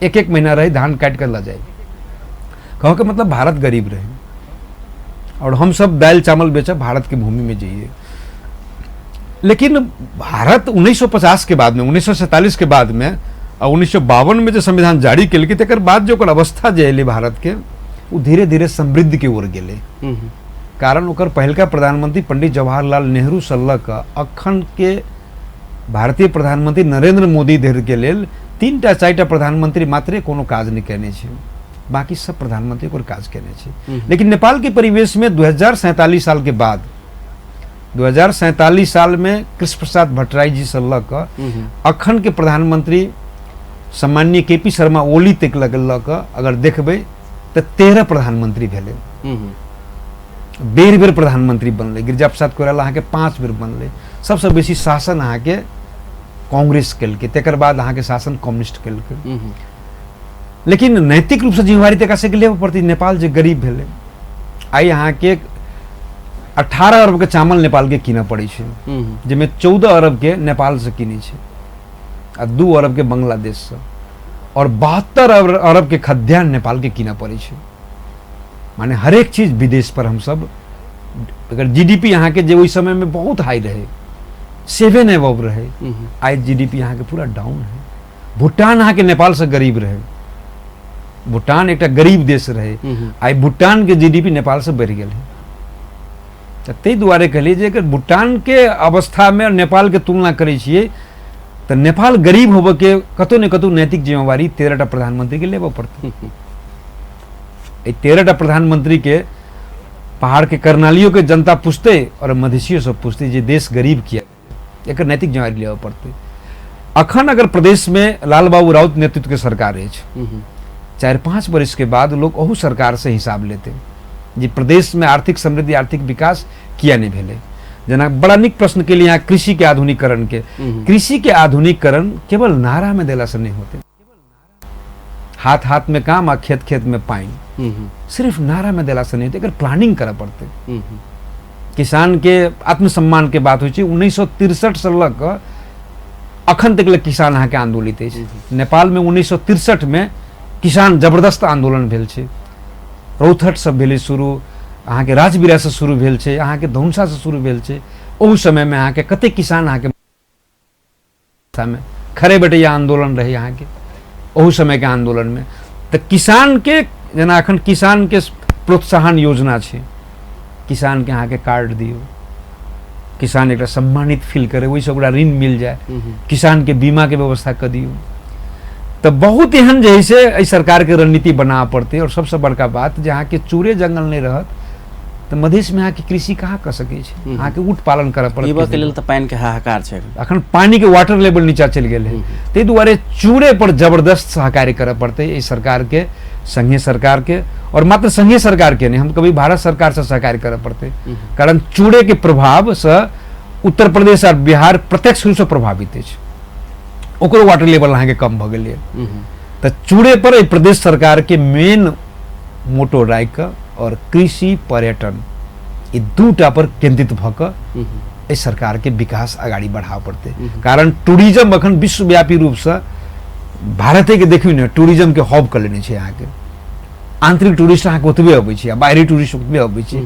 एक एक महीना रहे, धान काटि कऽ लऽ जाय। कहऽके मतलब भारत गरीब रहे और हम सब दालि चावल बेचब भारत के भूमि में जाइए। लेकिन भारत 1950 के बाद में, 1947 के बाद में आ 1952 मे जे संविधान जारी केलकै, तकर बाद जे ओकर अवस्था जे एलै भारतके, ओ धीरे धीरे समृद्धिके ओर गेलै। कारण ओकर पहिलका प्रधानमंत्री पंडित जवाहरलाल नेहरूसँ लऽ कऽ अखन के भारतीय प्रधानमंत्री नरेंद्र मोदी धरिके लेल 3टा 4टा प्रधानमंत्री मात्रे कोनो काज नहि कयने छै, बाकी सब प्रधानमंत्री ओकर काज कयने छै। लेकिन नेपाल के परिवेश में 2047 साल के बाद, 2047 साल में कृष्ण प्रसाद भट्टराई जी से लऽ कऽ अखन के प्रधानमंत्री सम्माननीय के पी शर्मा ओली तक लऽ कऽ अगर देखबै तऽ 13 प्रधानमंत्री भेलै। बेर बेर प्रधानमंत्री बनलै। गिरिजा प्रसाद कोइराला अहाँके 5 बेर बनलै। सबसँ बेसी शासन अहाँके कांग्रेस केलकै, तकर बाद अहाँके शासन कम्युनिस्ट केलकै। लेकिन नैतिक रूपसँ जिम्मेवारी तऽ एकरा सबके लेबऽ पड़तै। नेपाल जे गरीब भेलै, आइ अहाँके 18 अरबके चावल नेपालके कीनऽ पड़ै छै, जाहिमे 14 अरबके नेपालसँ कीनै छै आ 2 अरबके बांग्लादेशसँ, आओर 72 अरबके खाद्यान्न नेपालके कीनऽ पड़ै छै। माने हरेक चीज विदेश पर हमसब। अगर जीडीपी अहाँके जे ओहि समयमे बहुत हाई रहै, 7 एबव रहै, आइ जीडीपी अहाँके पूरा डाउन है। भूटान अहाँके नेपालसँ गरीब रहै, भूटान एकटा गरीब देश रहै, आइ भूटानके जीडीपी नेपालसँ बढ़ि गेल है। तऽ ताहि दुआरे कहलियै जे अगर भूटानके अवस्थामे आओर नेपालके तुलना करै छियै तऽ नेपाल गरीब होबऽके कतहु ने कतहु नैतिक जिम्मेवारी 13टा प्रधानमंत्रीके लेबऽ पड़तै। एहि 13टा प्रधानमंत्रीके पहाड़के कर्णालियोके जनता पूछतै आओर मधेशियो सब पूछतै जे देश गरीब किया, एकर नैतिक जिम्मेवारी लेबऽ पड़तै। अखन अगर प्रदेशमे लाल बाबू राउत नेतृत्वके सरकार अछि, 4-5 वर्षके बाद लोग ओहू सरकारसँ हिसाब लेतै जे प्रदेशमे आर्थिक समृद्धि, आर्थिक विकास किया नहि भेलै। जेना बड़ा नीक प्रश्न के लिए यहाँ कृषि के आधुनिकीकरण के, कृषि के आधुनिकीकरण केवल नारा में देला से नहीं होते। हाथ हाथ में काम आ खेत खेत में पानि, सिर्फ नारा में देला से नहीं होते, एकर प्लानिंग करऽ पड़तै। किसान के आत्मसम्मान के बात होइ छै। 1963 से लऽ कऽ अखन तक ले किसान अहाँके आन्दोलित अछि। नेपालमे 1963 मे किसान जबरदस्त आन्दोलन भेल छै। रौथट सब भेलै शुरू, अहाँके राजविराजसँ शुरू भेल छै, अहाँके धनुषासँ शुरू भेल छै। ओहू समयमे अहाँके कतेक किसान अहाँके मे खड़े बेटैया आन्दोलन रहै अहाँके ओहू समयके आन्दोलनमे। तऽ किसानके जेना अखन किसानके प्रोत्साहन योजना छै, किसानके अहाँके कार्ड दियौ, किसान एकटा सम्मानित फील करे, ओहिसँ ओकरा ऋण मिल जाय, किसानके बीमाके व्यवस्था कऽ दियौ। तऽ बहुत एहन जे है से एहि सरकारके रणनीति बनाबऽ पड़तै। आओर सबसँ बड़का बात जे अहाँके चूरे जंगल नहि रहत तऽ मधेशमे अहाँके कृषि कहाँ कऽ सकै छै? अहाँके ऊँट पालन करऽ पड़त। पीबऽ के लेल तऽ पानिके हाहाकार छै। अखन पानिके वाटर लेवल नीचा चलि गेल है। ताहि दुआरे चूड़े पर जबरदस्त सहकार्य करऽ पड़तै एहि सरकारके, संघीय सरकारके, आओर मात्र संघीय सरकारके नहि, हम कभी भारत सरकारसँ सहकार्य करऽ पड़तै। कारण चूड़ेके प्रभावसँ उत्तर प्रदेश आओर बिहार प्रत्यक्ष रूपसँ प्रभावित अछि। ओकरो वाटर लेवल अहाँके कम भऽ गेलै। तऽ चूड़े पर एहि प्रदेश सरकारके मेन मोटो राखि कऽ आओर कृषि, पर्यटन, ई दूटा पर केंद्रित भऽ कऽ एहि सरकारके विकास अगाडि बढ़ाबऽ पड़तै। कारण टूरिज्म अखन विश्वव्यापी रूपसँ भारतेके देखियौ ने, टूरिज्मके हब कऽ लेने छै। अहाँके आंतरिक टूरिस्ट अहाँके ओतबे अबै छै आ बाहरी टूरिस्ट ओतबे अबै छै।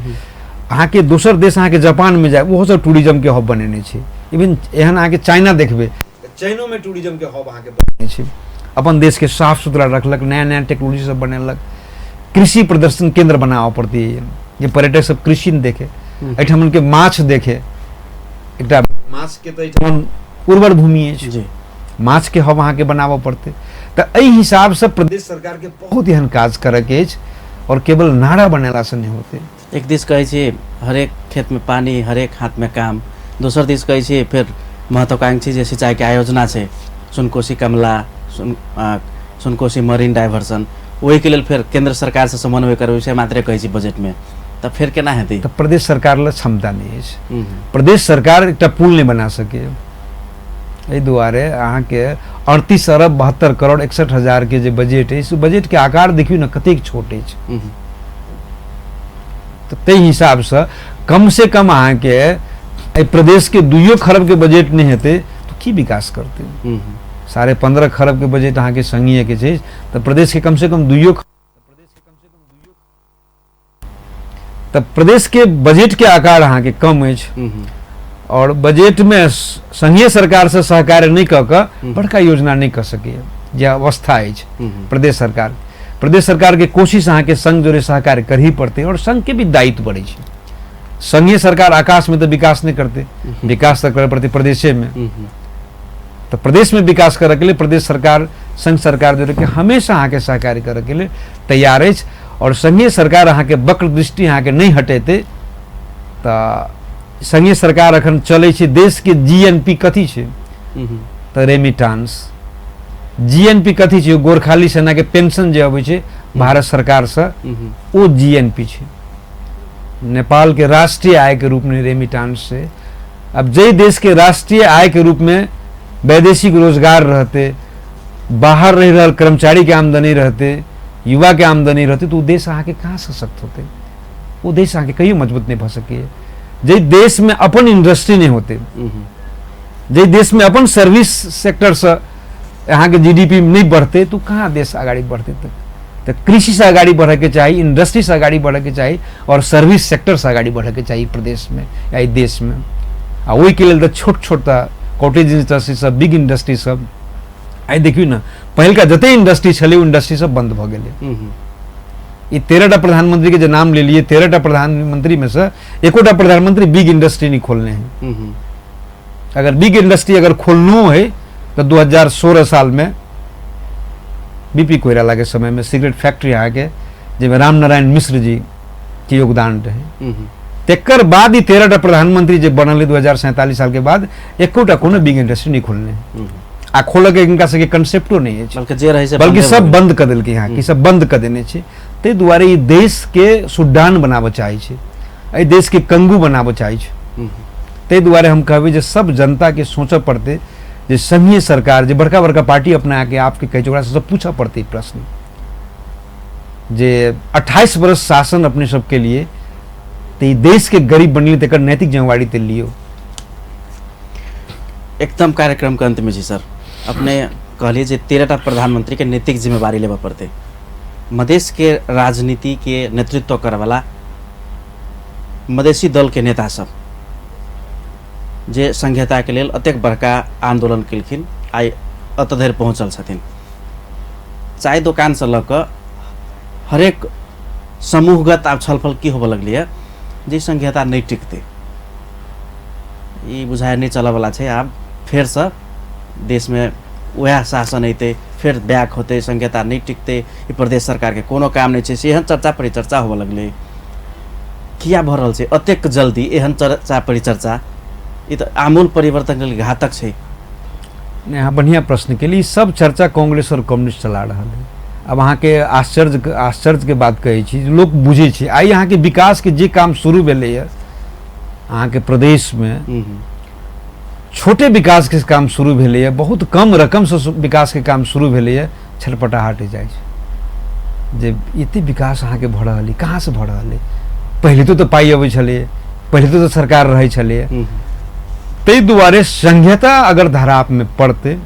अहाँके दोसर देश अहाँके जापानमे जाय, ओहो सब टूरिज्मके हब बनेने छै। इवन एहन अहाँके चाइना देखबै, चाइनोमे टूरिज्मके हब अहाँके बनेने छै। अपन देशके साफ सुथरा रखलक, नया नया टेक्नोलॉजी सब बनेलक। कृषि प्रदर्शन केंद्र बनाबऽ पड़तै जे पर्यटक सब कृषि ने देखे, एहिठामके माछ देखे। एकटा माछके तऽ एहिठाम उर्वर भूमि अछि। माछके हब अहाँके बनाबऽ पड़तै। तऽ एहि हिसाबसँ प्रदेश सरकारके बहुत एहन काज करऽके अछि आओर केवल नारा बनेलासँ नहि होतै। एक दिस कहै छी हरेक खेतमे पानि, हरेक हाथमे काम, दोसर दिस कहै छी फेर महत्वाकांक्षी जे सिंचाइके आयोजना छै, सुनकोशी कमला, सुनकोशी मरीन डाइवर्सन, ओहिके लेल फेर केंद्र सरकारसँ समन्वय करबै से मात्रे कहै छी बजटमे, तऽ फेर केना हेतै? तऽ प्रदेश सरकार लग क्षमता नहि अछि। प्रदेश सरकार एकटा पुल नहि बना सकैए। एहि दुआरे अहाँके 38 अरब 72 करोड़ 61 हजारके जे बजट अछि, ओ बजटके आकार देखियौ ने कतेक छोट अछि। तऽ ताहि हिसाबसँ कम से कम अहाँके एहि प्रदेशके 2 खरबके बजट नहि हेतै तऽ की विकास करतै? 15.5 खरबके बजट अहाँके संघीयके छै, तऽ प्रदेशके कम से कम दुइयो, तऽ प्रदेशके बजटके आकार अहाँके कम अछि आओर बजटमे संघीय सरकारसँ सहकार्य नहि कऽ कऽ बड़का योजना नहि कऽ सकैए। जे अवस्था अछि प्रदेश सरकार, प्रदेश सरकारके कोशिश अहाँके संघ जोड़े सहकार्य करही पड़तै आओर संघके भी दायित्व बढ़ै छै। संघीय सरकार आकाशमे तऽ विकास नहि करतै, विकास तऽ करय पड़तै प्रदेशेमे। तऽ प्रदेशमे विकास करऽके लेल प्रदेश सरकार संघ सरकार जोड़े के हमेशा अहाँके सहकार्य करऽके लेल तैयार अछि। आओर संघीय सरकार अहाँके वक्र दृष्टि अहाँके नहि हटेतै तऽ संघीय सरकार अखन चलै छै। देशके जीएनपी कथी छै? तऽ रेमिटांस। जीएनपी कथी छै? गोरखाली सेनाके पेंशन जे अबै छै भारत सरकारसँ, ओ जीएनपी छै। नेपालके राष्ट्रीय आयके रूपमे रेमिटांस छै। अब जाहि देशके राष्ट्रीय आयके रूपमे वैदेशिक रोजगार रहतै, बाहर रहि रहल कर्मचारीके आमदनी रहतै, युवाके आमदनी रहतै, तऽ ओ देश अहाँके कहाँ सशक्त होतै? ओ देश अहाँके कहियो मजबूत नहि भऽ सकैए। जाहि देशमे अपन इंडस्ट्री नहि होतै, जाहि देशमे अपन सर्विस सेक्टरसँ अहाँके जीडीपी नहि बढ़तै, तऽ ओ कहाँ देश अगाडि बढ़तै? तऽ कृषिसँ अगाडि बढ़ैके चाही, इंडस्ट्रीसँ अगाडि बढ़ैके चाही आओर सर्विस सेक्टरसँ अगाडि बढ़ैके चाही प्रदेशमे या एहि देशमे। आ ओहिके लेल तऽ छोट छोट तऽ कॉटेज इंडस्ट्री सब, बिग इंडस्ट्री सब, आइ देखियौ ने, पहिलका जते इंडस्ट्री छलै ओ इंडस्ट्री सब बंद भऽ गेलै। ई 13टा प्रधानमंत्री के जे नाम लेलियै, 13टा प्रधानमंत्री में से एकोटा प्रधानमंत्री बिग इंडस्ट्री नहीं खोलने हैं। अगर बिग इंडस्ट्री अगर खोलनो है तो 2016 साल में बीपी कोइराला के समय में सिगरेट फैक्ट्री अहाँके, जाहिमे रामनारायण मिश्र जी के योगदान रहे, तकर बाद ई 13टा प्रधानमंत्री जे बनल 2047 साल के बाद एकोटा कोनो बिग इंडस्ट्री नहीं खोलने। आ खोलऽ के हिनका सबके कंसेप्टो नहि अछि, बल्कि जे रहै से बल्कि सब बंद कऽ देलकै। यहाँ कि सब बंद कऽ देने छै। ताहि दुआरे ई देशके सुडान बनाबऽ चाहै छै, एहि देशके कंगू बनाबऽ चाहै छै। ताहि दुआरे हम कहबै जे सब जनताके सोचऽ पड़तै जे संघीय सरकार जे बड़का बड़का पार्टी अपना के आपके कहै छै, ओकरा सबसँ पूछऽ पड़तै ई प्रश्न जे 28 वर्ष शासन अपने सबके लिए तऽ ई देशके गरीब बनेलियै, तकर नैतिक जिम्मेवारी तऽ लियौ। एकदम कार्यक्रम के अंत में जी सर, अपने कहलिए जे 13टा प्रधानमंत्री के नैतिक जिम्मेवारी लेबऽ पड़तै। मधेश के राजनीति के नेतृत्व करऽवला मधेसी दल के नेता सब जे संघीयता के लेल अतेक बड़का आंदोलन केलखिन, आइ एतऽ धरि पहुँचल छथिन। चाय दोकानसँ लऽ कऽ हरेक समूहगत आब छलफल की होबऽ लगलैए जे संघीयता नहि टिकतै, ई बुझाइ नहि चलऽवला छै, आब फेरसँ देशमे वएह शासन अयतै, फेर बैक होतै, संघीयता नहि टिकतै, ई प्रदेश सरकारके कोनो काम नहि छै, से एहन चर्चा परिचर्चा होबऽ लगलै। किया भऽ रहल छै एतेक जल्दी एहन चर्चा परिचर्चा? ई तऽ आमूल परिवर्तनके लेल घातक छै। नहि, अहाँ बढ़िआँ प्रश्न केली। ई सब चर्चा कांग्रेस आओर कम्युनिस्ट चला रहल है। आब अहाँके आश्चर्यके बात कहै छी, लोक बुझै छै आइ अहाँके विकासके जे काम शुरू भेलैए अहाँके प्रदेशमे, छोटे विकासके काम शुरू भेलैए, बहुत कम रकमसँ विकासके काम शुरू भेलैए, छटपटाहट जाइ छै जे एते विकास अहाँके भऽ रहल अइ, कहाँसँ भऽ रहल अइ? पहिले तो पाइ अबै छलैए, पहिले तो सरकार रहै छलैए। ताहि दुआरे संघीयता अगर धरापमे पड़तै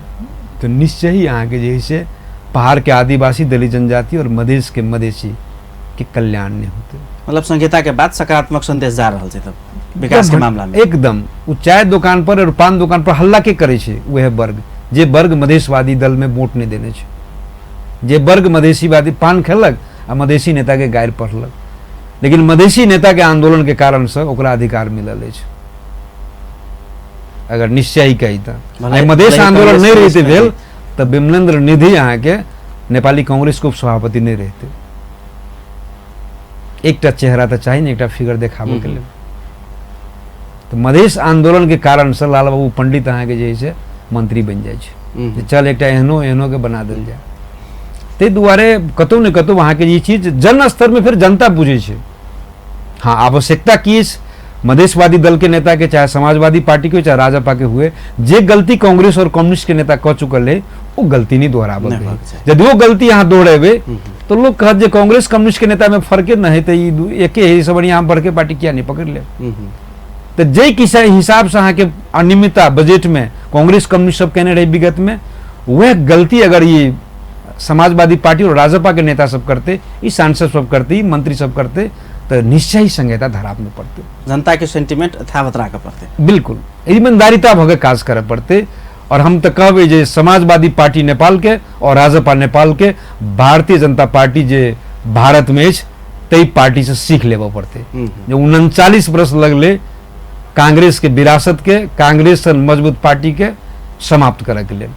तऽ निश्चय ही अहाँके जे है से पहाड़के आदिवासी, दलित जनजाति और मधेशके मधेसी के कल्याण नहि होतै। मतलब संघीयता के बाद सकारात्मक संदेश जा रहल छै तब विकास के मामला में? एकदम। ओ चाय दोकान पर और पान दोकान पर हल्ला के करै छै? वएह वर्ग, जे वर्ग मधेशवादी दल में वोट नहि देने छै, जे वर्ग मधेशीवादी पान खेलक आ मधेशी नेता के गारि पढ़लक, लेकिन मधेशी नेता के आंदोलन के कारण से ओकरा अधिकार मिलल अछि। अगर निश्चय ही कही तऽ आइ मधेश आंदोलन नहि रहिते भेल तऽ विमलेंद्र निधि अहाँके नेपाली कांग्रेस के उपसभापति नहि रहिते। एकटा चेहरा तऽ चाही ने, एकटा फिगर देखाबऽ के लेल। तऽ मधेश आंदोलन के कारण से लाल बाबू पंडित अहाँके जे है से मंत्री बनि जाइ छै, जे चल एकटा एहनो एहनो के बना देल जाय। ताहि दुआरे कतहु ने कतहु अहाँके ई चीज जन स्तरमे फेर जनता बुझै छै। हाँ, आवश्यकता की अछि मधेशवादी दल के नेता के, चाहे समाजवादी पार्टी के, चाहे राजपा के हुए, जे गलती कांग्रेस और कम्युनिस्ट के नेता कऽ चुकल है ओ गलती नहीं दोहराबऽ के है। यदि वो गलती अहाँ दोहरेबै तो लोग कहत जे कांग्रेस कम्युनिस्ट के नेता में फर्के न है, तऽ ई एके है, सब बढ़िया बड़के पार्टी किया नहीं पकड़ ले? तऽ जाहि किसा हिसाबसँ अहाँके अनियमितता बजटमे कांग्रेस कम्युनिस्ट सब केने रहै विगतमे, वएह गलती अगर ई समाजवादी पार्टी और राजपा के नेता सब करते, ई सांसद सब करते, ई मंत्री सब करते, तऽ निश्चय ही संघीयता धरापमे पड़तै। जनता के सेंटिमेंट यथावत राखऽ पड़तै। बिल्कुल, ईमानदारिता भऽ के काज करऽ पड़तै। और हम तऽ कहबै जे समाजवादी पार्टी नेपालके और राजपा नेपालके भारतीय जनता पार्टी जे भारतमे अछि ताहि पार्टीसँ सीख लेबऽ पड़तै। जे 39 वर्ष लगलै कांग्रेसके विरासतके, कांग्रेस सन मजबूत पार्टीके समाप्त करऽके लेल।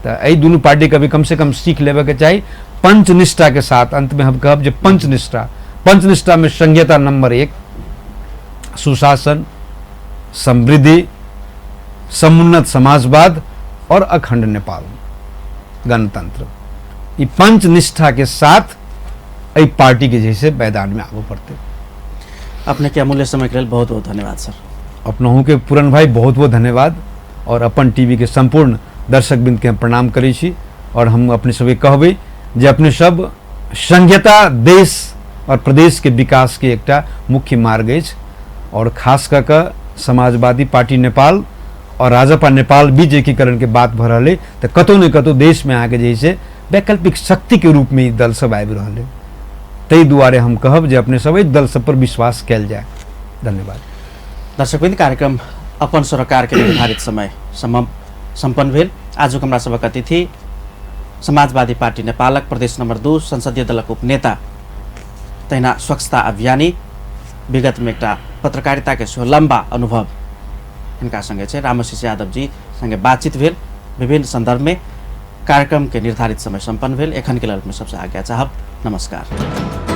तऽ एहि दुनू पार्टीके भी कमसँ कम सीख लेबऽके चाही पंचनिष्ठाके साथ। अंतमे हम कहब जे पंचनिष्ठा, पंचनिष्ठामे संघीयता नंबर 1, सुशासन, समृद्धि, समुन्नत समाजवाद और अखंड नेपाल गणतंत्र, ई पंचनिष्ठा के साथ एहि पार्टी के जैसे मैदान में आबऽ पड़तै। अपने के अमूल्य समय के लेल बहुत बहुत धन्यवाद सर। अपनहु के पूरन भाई बहुत बहुत धन्यवाद और अपन टीवी के संपूर्ण दर्शक बिंद के हम प्रणाम करै छी और हम अपने सबके कहबै जे अपने सब संघीयता देश और प्रदेश के विकास के एकटा मुख्य मार्ग अछि और खास कऽ कऽ समाजवादी पार्टी नेपाल और राजपा नेपाल बीच एकीकरण के बात भऽ रहल अइ तऽ कतहु ने कतहु देशमे अहाँके जे छै वैकल्पिक शक्तिके रूपमे ई दल सब आबि रहल अइ। ताहि दुआरे हम कहब जे अपने सब एहि दल सब पर विश्वास कयल जाय। धन्यवाद। दर्शकवृन्द, कार्यक्रम अपन सरोकार के निर्धारित समय सम्पन्न भेल। आजुक हमरा सभक अतिथि समाजवादी पार्टी नेपालक प्रदेश नंबर 2 संसदीय दलक उपनेता तहिना स्वच्छता अभियानी, विगत में एकटा पत्रकारिता के सेहो लंबा अनुभव हिनका संगे छै, रामाशीष यादव जी संगे बातचीत भेल विभिन्न संदर्भ में। कार्यक्रम के निर्धारित समय सम्पन्न भेल। एखन के लेल अपने सबसे आज्ञा चाहब। नमस्कार।